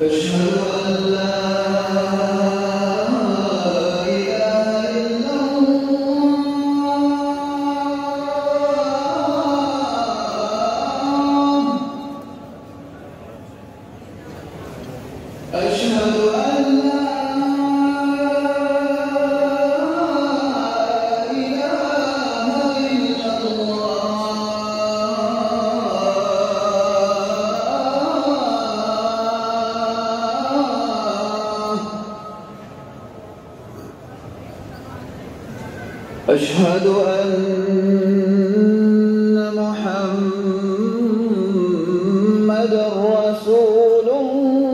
أشهد أن لا إله إلا الله. أشهد أن لا إله إلا الله. أشهد أن محمدا رسول الله.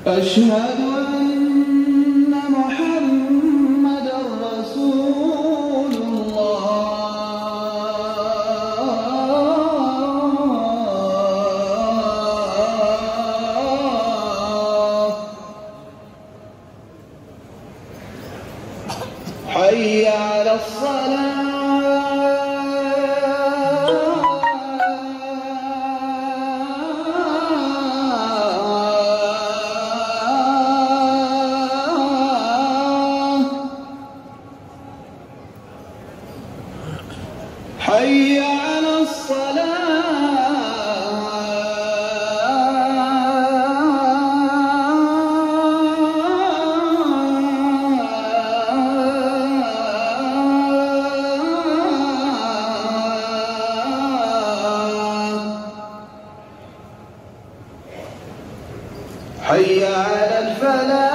أشهد أن محمدا رسول الله. حي على الصلاة. حي على الصلاة. حي على الفلاح.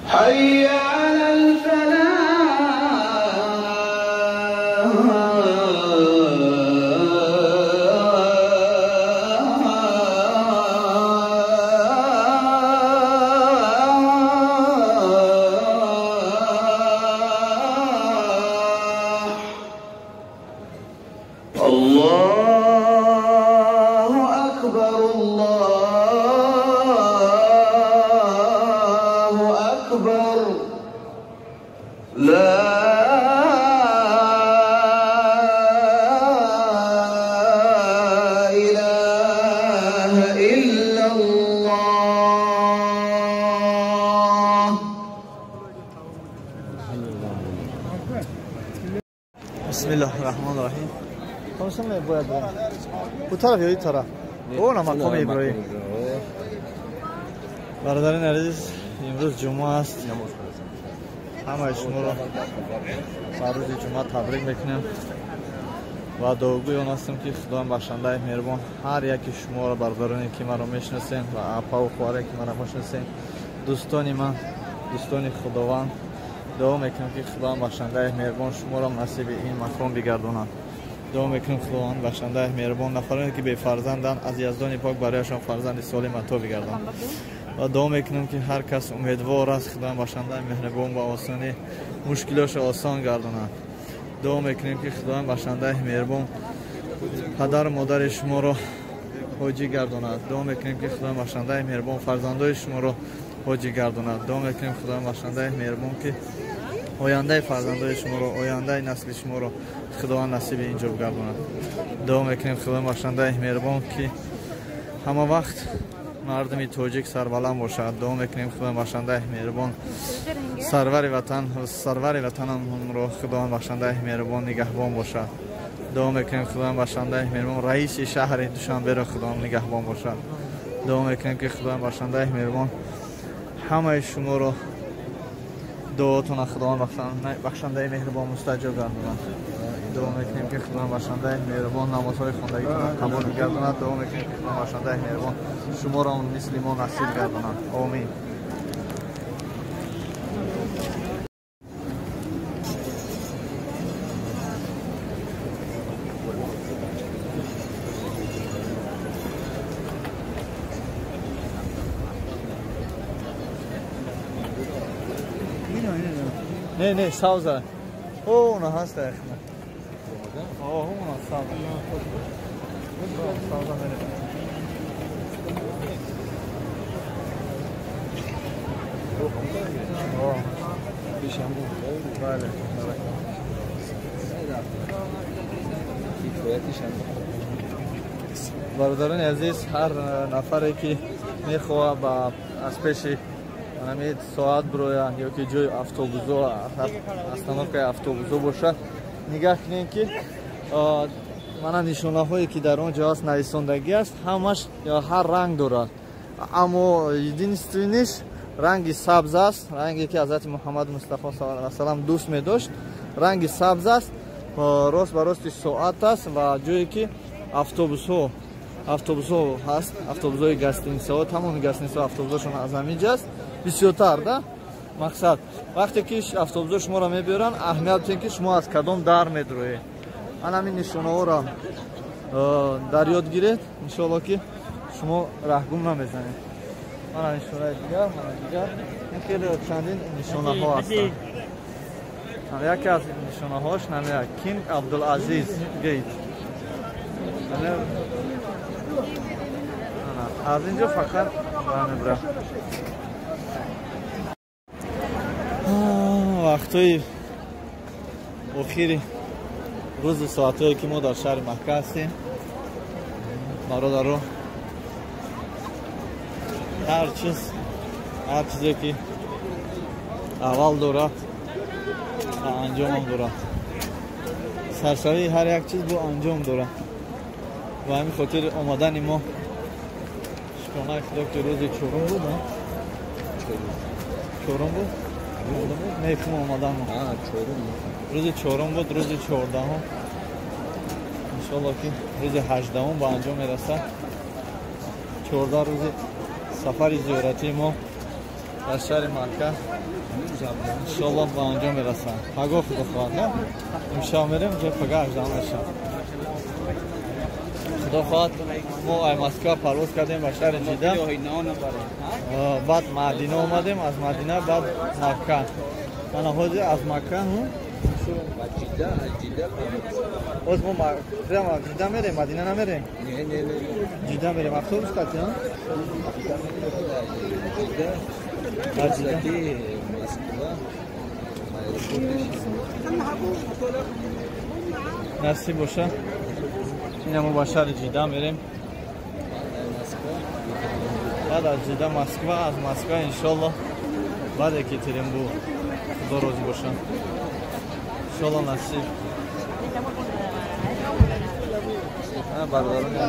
حي على الفلاح. الله أكبر. الله أكبر. لا إله إلا الله. بسم الله الرحمن الرحیم. خمسه باید برم. او طرف یا این طرف؟ او نه مقام ابراهیم. برادران عزیز، امروز جمعه است. همه شما را به روز جمعه تبریک میکنم و دعاگوی آن هستم که خدا بخشنده مهربان هر یکی شما را، برادرانی که مرا میشناسین و اپا و خواهره که مرا میشناسین، دوستان من، دوستان خداوند، دعا میکنم که خدا بخشنده مهربان شما را نصیب این مقام بگرداند. دعا میکنم خداوند بخشنده مهربان نفرانی که بی فرزندند از یزدان پاک برایشان فرزند سالم عطا بگرداند. و دعا میکنم که هر کس امیدوار است خداوند بخشنده مهربان با آسانی مشکلش آسان گرداند. دعا میکنیم که خداوند بخشنده مهربان پدر و مادر شما را حاجی گرداند. دعا میکنیم که خداوند بخشنده مهربان فرزندای شما را حاجی گرداند. دعا میکنیم خداوند بخشنده مهربان که ояндаи фарзандои шуморо, ояндаи насли шуморо худованд насиби ин ҷо бигардонад. Дуо мекунем худованд бахшандаи меҳрубон ки ҳама вақт мардуми тоҷик сарбаланд бошад. Дуо мекунем худованд бахшандаи меҳрубон сарвари ватан, сарвари ватанамонро худованд бахшандаи меҳрубон нигаҳбон бошад. Дуо мекунем худованд бахшандаи меҳрубон раиси шаҳри Душанберо худованд нигаҳбон бошад. Дуо мекунем ки худованд бахшандаи меҳрубон ҳамаи шуморо дуотона худованд бахшандаи меҳрубон мустаҷоб гардонад. Дуо мекунем ки худованд бахшандаи меҳрубон намозҳои хондагитонро қабул бигардонад. Дуо мекунем ки худованд бахшандаи меҳрубон шуморо мисли мо насиб гардонад. Омин. Не, не, савза. О, она ҳаст яхна. О, она савза. Савза мерем. О, бале. Бародарони азиз, ҳар нафаре ки мехоҳад ба аз пеши ҳамин соат бирояд ё ки ҷои автобусо, остановкаи автобусо бошад, нигаҳ кунем ки мана нишонаҳое ки дар он ҷо аст, нависондагӣ аст, ҳамаш ҳар ранг дорад. Аммо единственныйш ранги сабз аст, ранге ки ҳазрати Муҳаммад Мустафо саллаллоҳу алайҳи васаллам дӯст медошт, ранги сабз аст, рост ба рости соат аст ва ҷое ки автобусҳо ҳаст, автобусҳои гостиницаҳо, тамоми гостиницаҳо автобусҳошон аз ҳамин ҷо аст, бисёртар да мақсад. Вақте ки автобусҳо шуморо мебиёранд, аҳамият бидиҳед ки шумо аз кадом дар медроед. Ан ҳамин нишонаҳоро дар ёд гиред, иншоалло ки шумо раҳгум намезанед. Мана нишонаи дигар, мана дигар. Ин хеле чандин нишонаҳо ҳастанд. Яке аз нишонаҳош намея Кинг Абдулазиз Гейт. Аз ин ҷо фақат мебра. Вақтҳои охири рӯзу соатҳое ки мо дар шаҳри Макка ҳастем, бародаро, ҳар чизе ки аввал дорад ва анҷомам дорад, саршавии ҳар як чиз бо анҷом дорад. Ба ҳамин хотир омадани мо шукронаи Худо ки рӯзи чорум буд, чорум буд? Не, кум омадан мо рӯзи чорум буд, рӯзи 14-ум, иншоалло ки рӯзи 18-ум ба анҷом мерасад. 14 рӯзи сафари зиёратии мо дар шаҳри Макка иншоалло ба анҷом мерасад. Пагоҳ Худо хоҳад, на? Имшаб мерем, ҷо пагоҳ 18 мешавад. Худо хоҳад мо ай Москва парвоз кардем ба шаҳри Ҷидда, баъд Мадина омадем, аз Мадина баъд Макка. Мана ҳозир аз Макка боз мо прямо Ҷидда мерем, Мадина намерем? Ҷидда мерем. Автобус кати, а? Ҷидда. Насиб боша. Ина мо ба шаҳри Ҷидда мерем. Баъд аз Ҷидда Москва, аз Москва иншоалло баъд Екатеринбург. Худо розӣ боша. Иншоалло насиб. Бародарони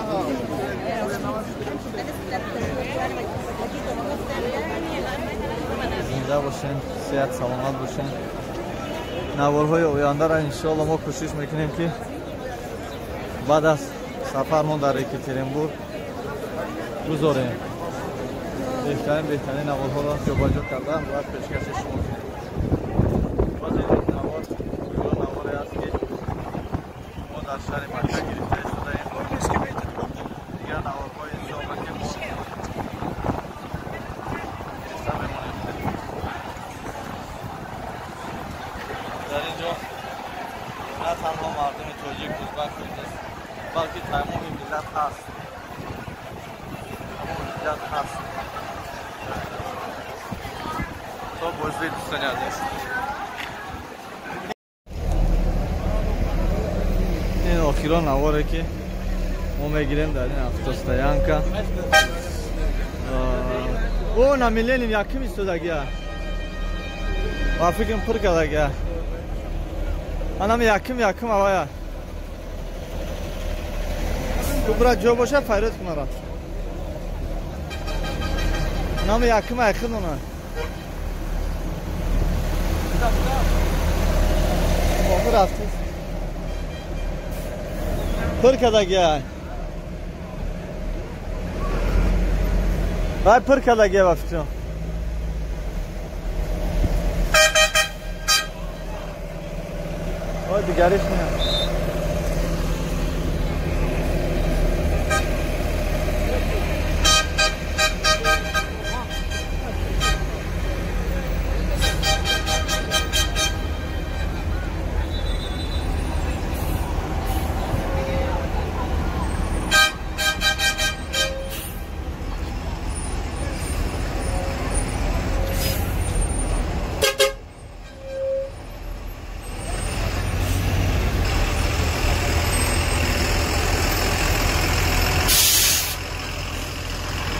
зинда бошен, сеҳат саломат бошен. Наворҳои ояндаро иншоалло мо кӯшиш мекунем ки баъд аз сафармон дар Екатеринбург гузорем. Беҳтарин наворҳоро ҷобаҷо карда бояд пешкаши шумо кунем. Боз ин навор наворе аст ки мо дар шаҳри Макка гирифта истодаем. Дигар наворҳои иншоалло ки мо гирифта мемонем. Дар ин ҷо на танҳо мардуми тоҷик, узбак, қирғиз, балки тамоми миллат ҳаст. Тамоми миллат ҳаст. То боздид дӯстони азиз. Ин охирон наворе ки мо мегирем дар ин автостоянка. О, на Миллениум яким истодагия. Ва фикрам пур кардагия. Анам яким авая. Кубра ҷо боша файрод кунара. Нам яким айхидона. Охир рафтиз. Пур кардагия. Вай пур кардагия ба фикрам. Ой, дигариш меяд.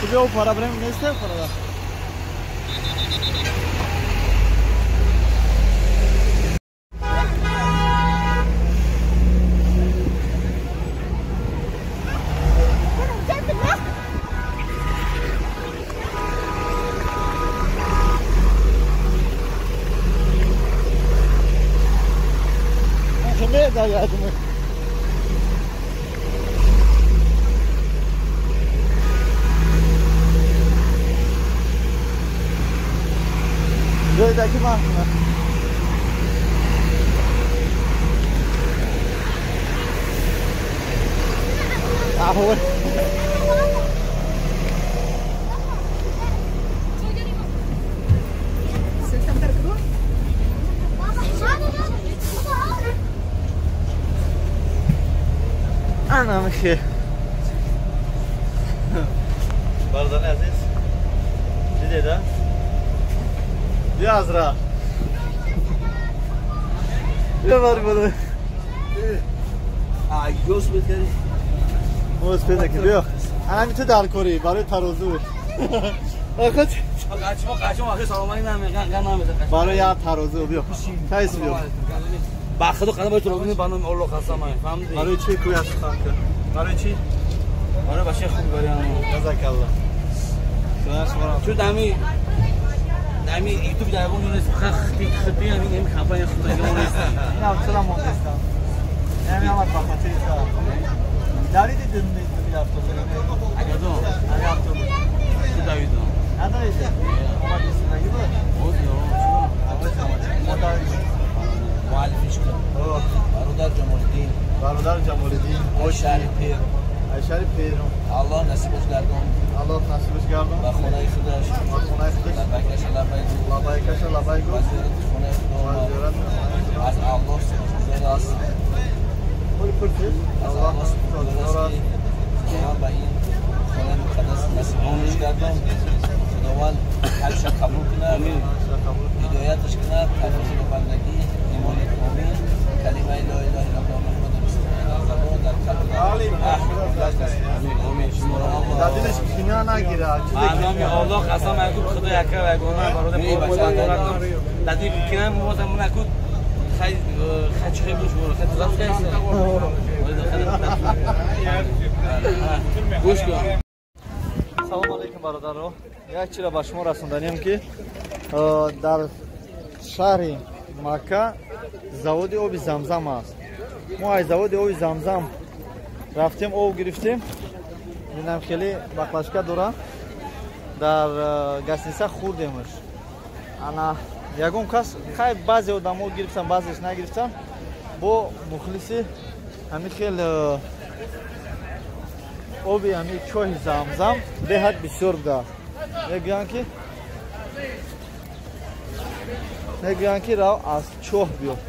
Биё пара брем несте пара. Daqui mais. Ah, oi. Ah, não, mexer. Бародари азиз, дидед, а? Бیا азра. بیا باری بالا. آ یوس بده. موز پیدا که بیا. همین تو در کاری برای ترازو. آخه قاچما آخه سلامانی نمیگن برای یا ترازو بیا. تایس بیا. با خدا قدم برای ترازو بانم الله قسم فهمیدی. برای چی کوی از خانک؟ برای چی؟ برای بچه خوب برای اما. جزاک الله. چون دمی دمی یوتیوب در اون نیست خیلی خیلی همین این کمپانی خود دیگه نیست. نه چرا ما نیستم. همین هم بخاطر دارید دیدن نیست هفته اگر دو اگر هفته چه داریدم ندارید اومد زندگی بود بود معرفیش کن. برادر جمال‌الدین. برادر جمال‌الدین. شهر پیر. شهر پیر. الله نصیبش گردون. الله نصیبش گردون. و خونه‌ی خودش. و خونه‌ی خودش. لبیکش لبیک. لبیکش لبیک. و زیارت خونه خدا. از الله سپاسگزار است. از الله سپاسگزار است که من به این خونه مقدس نصیبش گردون. خداوند هرچه قبول کند، هدایتش کند، توفیق بندگی، ایمان کامل، کلمه لا اله الا الله محمد رسول الله در زبان در قلب در دلش کینه نگیره. مردم الله قسم میگم خدا یک و یگانه برادر در دل کینه موازم نکود خیلی خیلی دوش برو خیلی زود گوش کن. سلام علیکم برادرها. یک چیز را به شما رسوندنیم که در شهر مکه заводи оби замзам аст. Мо аз заводи оби замзам рафтем, об гирифтем. Бинам хеле баклажка дора. Дар гостиница хӯрдемш. Ана ягон кас хай баъзе одамо гирифтан, баъзеш нагирифтан. Бо мухлиси ҳамин хел оби ҳамин чоҳи замзам беҳад бисёр буда. Мегӯянд ки рав аз чоҳ биёр,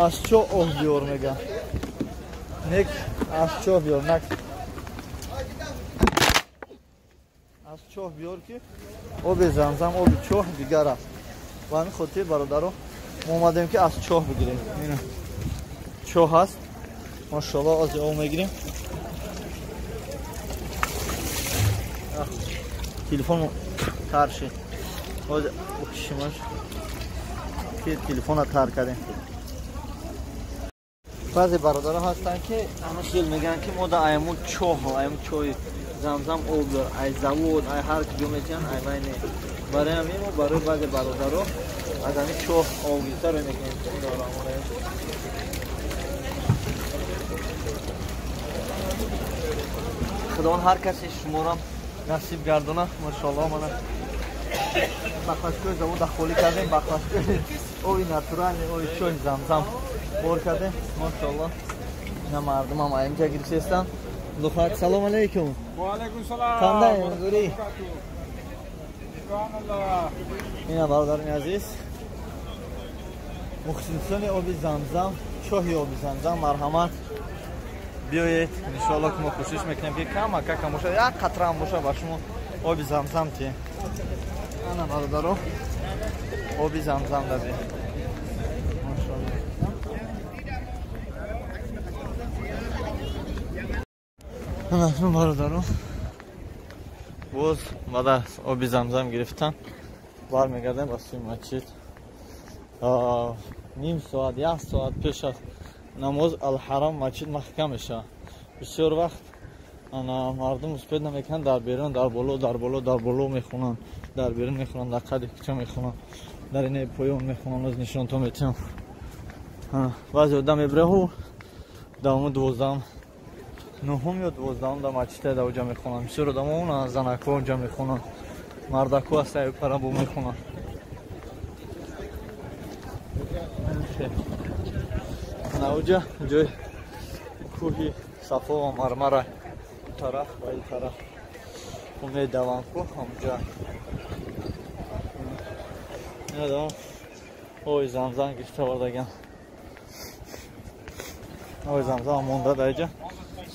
аз чоҳ об биёр мегӯянд. Нек аз чоҳ биёр, нак аз чоҳ биёр ки оби замзам оби чоҳ дигар аст. Ба ҳамин хотир бародаро мо омадем ки аз чоҳ бигирем. Ина чоҳ ҳаст, машоаллоҳ, аз об мегирем. Телефон тар шид. Ҳозир укишимаш ки телефонро тар кардем. Баъзе бародаро ҳастанд ки ҳама хел мегӯянд ки мо да айму чоҳ, айму чоҳи замзам об дор, ай завод, ай ҳар куҷо метиҳанд, ай вай не. Барои ҳамин мо барои баъзе бародаро аз ҳамин чоҳ об гирифта рӯй мекунем. Худованд ҳар касе шуморо насиб гардона. Машоаллоҳ, мана баклажкаи завода холӣ кардем, баклажкаи оби натурални, оби чоҳи замзам бор кардем. Машоаллоҳ, ина мардумам аинҷа гирифтестанд. Луфат, салом алейкум. Ва алейкум салом. Қандай манзури? Ина бародарони азиз, мухлисони оби замзам, чоҳи оби замзам, марҳамат биёед. Иншоаллоҳ ки мо кӯшиш мекунем ки камака кам бошад, як қатра ҳам бошад ба шумо оби замзам тиҳем. Ана бародаро, оби замзам дадем. Машоаллоҳ. Акнун бародарон боз баъд аз оби замзам гирифтан бармегардем ба сӯи масҷид. Ним соат, як соат пеш аз намоз Алҳарам масҷид маҳкам мешавад. Бисёр вақт мардум успед намекунанд, дар берун, дар боло, дар боло, дар боло мехонанд, дар берун мехонанд, дар қади кӯча мехонанд, дар инаи поён мехонанд. Оз нишонтон метиҳам. Баъзе одам мебираҳу давому 12-ам, 9-ум ё 12-ум дар масҷида дар оҷа мехонанд. Бисёр одамо занакҳо онҷа мехонанд, мардакҳо аз саи парабо мехонанд. Наоҷа ҷои кӯҳи Сафо ва Мармара, тараф ва ин тараф медаванд ку ҳамҷа. Ин оби замзам гирифта овардаган. Оби замзам монда дар иҷа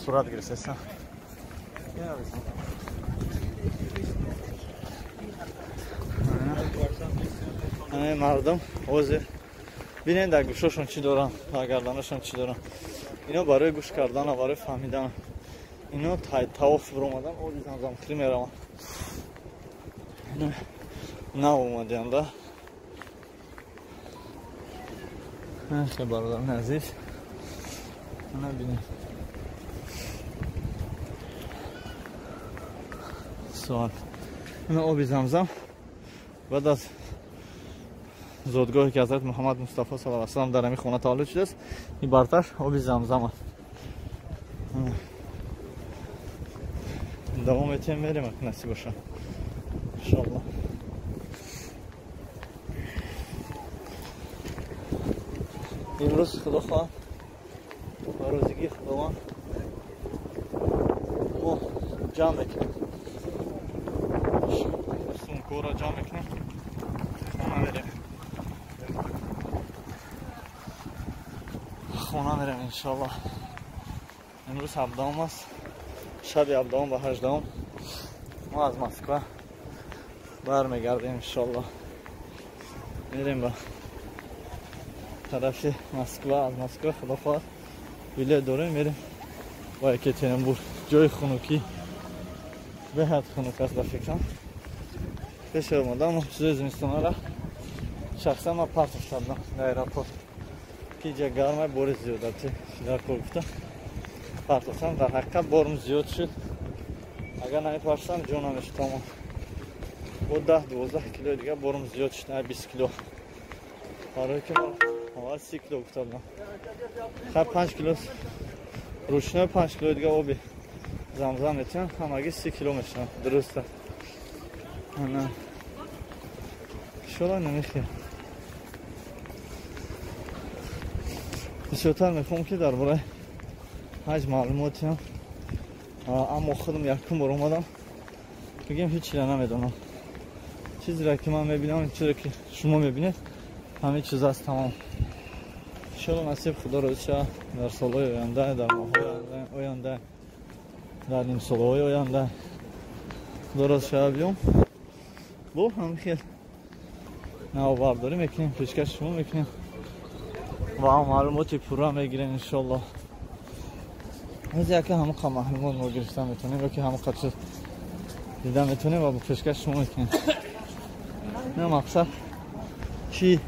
сурат гирифтесан. Ҳамаи мардум ҳозир бинед дар гӯшошон чӣ доранд, дар гарданашон чӣ доранд. Ино барои гӯш кардан, барои фаҳмидан. Ино тавоф биромадан, оби замзамхӯрӣ мераванд. Нав омадиам да. Хе бародарони азиз, ана бинед. Соат. Ино оби замзам баъд аз зодгоҳе ки ҳазрат Муҳаммад Мустафо саллаллоҳу алайҳи васаллам дар ҳамин хона таваллуд шудааст, ин бартар оби замзам аст. Давом метиҳем, мерем, ак насиб боша иншоаллоҳ. Имрӯз худо хоҳад ба розигии Худованд мо ҷамъ мекунем, сумкоро ҷамъ мекунем, хона мерем, хона мерем иншоаллоҳ. Имрӯз 17-ум аст, шаби 17-ум ба 18-ум мо аз Москва бармегардем иншоаллоҳ. Мерем ба тарафи Москва, аз Москва худо хоҳад билет дорем, мерем ба Екатеринбург. Ҷои хунукӣ, беҳад хунук аст ба фикрам. Пеш омадам чизои зимистонара шахсан ман партофта будам дар аэропорт, ки ҷа гармай, бори зиёдати дар кор гуфта партофтам. Дар ҳақиқат борм зиёд шуд, агар намепартофтам ҷо намешуд тамом. Бо 10-12 килои дигар борм зиёд шуд, на 20 кило. Барое ки аввал 30 кило гуфта будам. Хай 5 кило рӯшнои, 5 килои дигар оби замзам метиҳам, ҳамагӣ 30 кило мешавад. Дуруст аст. Ана иншоаллоҳ намехӯрам. Бисёртар мехоҳам ки дар бораи ҳаҷ маълумот диҳам, аммо худам якум бор омадам, бигем ҳеҷ чизро намедонам. Чизеро ки ман мебинам, чизеро ки шумо мебинед, ҳамин чиз аст тамом. Иншоаллоҳ насиб худо розӣ шавад дар солҳои оянда, дар моҳҳои оянда, дар нимсолаҳои оянда худо розӣ шавад биём. Бо ҳамин хел навбардорӣ мекунем, пешкаши шумо мекунем ва маълумоти пурра мегирем иншоаллоҳ. Ҳози яке ҳамон қа маълумот мо гирифта метавонем, ёки ҳамон қа чиз дида метавонем ва пешкаши шумо мекунем. Ина мақсад чи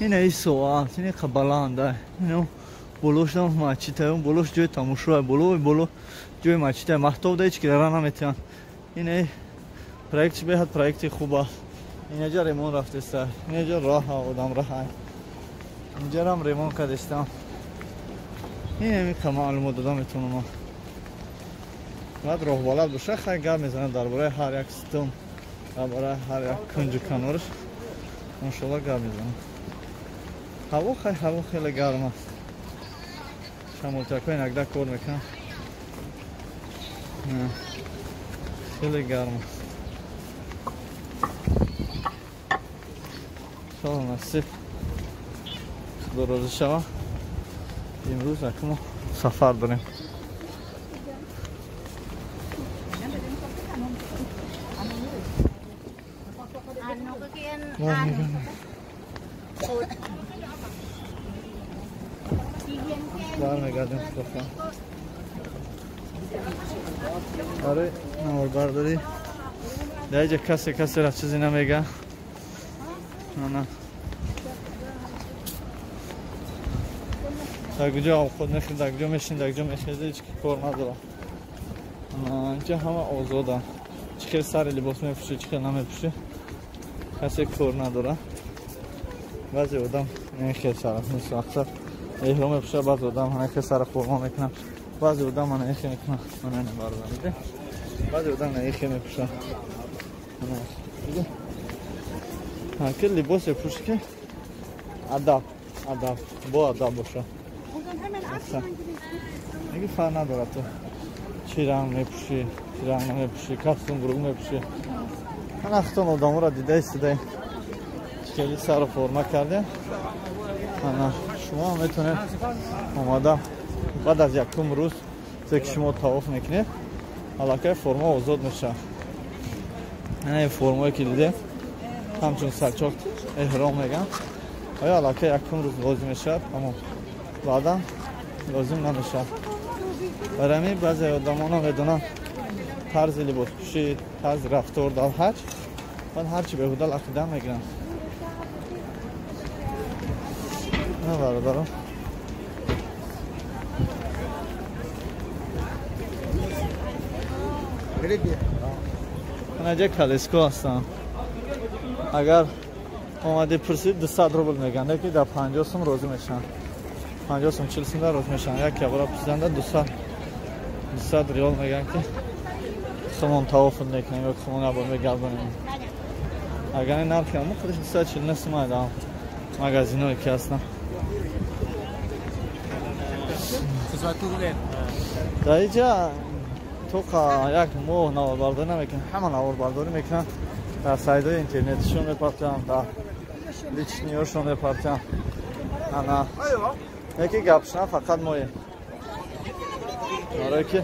ина и соат, ина қа баланда, ино болошам масҷида, болош ҷои тамошо, боло боло ҷои масҷида, маҳтоб да ҳеҷ ки ра наметиҳанд. Ина проект беҳад проекти хуб аст. Инаҷа ремон рафтеста, инаҷа роҳа, одам роҳа. Инҷарам ремон кардестам. Ин ҳамин қа маълумот дода метавонам. Баъд роҳбалад боша, хай гап мезанад дар бораи ҳар як ситум, дар бораи ҳар як кунҷу канораш иншоаллоҳ гап мезанад. Ҳаво хай, ҳаво хеле гарм аст. Шамолчакҳо инакда кор мекунанд. Хеле гарм аст. Иншоаллоҳ насиб худо розӣ шавад. Имрӯз акмо сафар дорем. Бармегардем худо хоҳад. Барои наворбардорӣ дар инҷа касе касеро чизе намега. Ана дар куҷо овқот мехӯрӣ, дар куҷо мешинӣ, дар куҷо мехезӣ, ҳеҷ кор надорад. Инҷа ҳама озоданд. Чӣ хел сари либос мепӯшӣ, чӣ хел намепӯшӣ, касе кор надорад. Баъзе одам хел сара мақсад эҳром мепӯшад, баъзе одам хел сара форма мекунад, баъзе одам ана хел мекунад. Ана бародар, баъзе одам хел мепӯшад. Ки либосе пӯшӣ ки адаб, адаб, бо адаб бошад. Диги фарқ надорад ту чӣ ранг мепӯшӣ, чӣ ранг намепӯшӣ, кастюм буруг мепӯшӣ. Ана худтон одаморо дида истодаем, хеле сару форма кардем. Ана шумо ҳам метавонед омада баъд аз якум рӯз, зе ки шумо тавоф мекунед, аллакай форма озод мешавад. Ана ин формое ки дидем, ҳамчун сачоқ эҳром мегӯянд, оё аллакай якум рӯз лозим мешавад, аммо баъдан лозим намешавад. Барои ҳамин баъзе одамо намедонанд тарзи либоспӯшӣ, тарзи рафтор дар ҳаҷ, баъд ҳарчи беҳуда лақида мегиранд. На бародарон, анаҷа калеско ҳастанд. Агар омадӣ пурсид, 200 рубл мегӯянд, ки дар 50 сум розӣ мешаванд. 50 сум, 40 сум дар розӣ мешаванд. Як ябора пурсиданда 200 риол мегӯянд, ки хумон тавоф мекунем ё хумон ябор мегардонем. Агар ин нархи ҳамон худаш 249 сум дар магазиное ки ҳастанд. Дар инҷа тоқа як моҳ наворбардорӣ намекунанд, ҳама наворбардорӣ мекунанд. Дар сайтҳои интернетишон мепартоянд, дар личниҳошон мепартоянд. Ана яке гапшна фақат моем, барое ки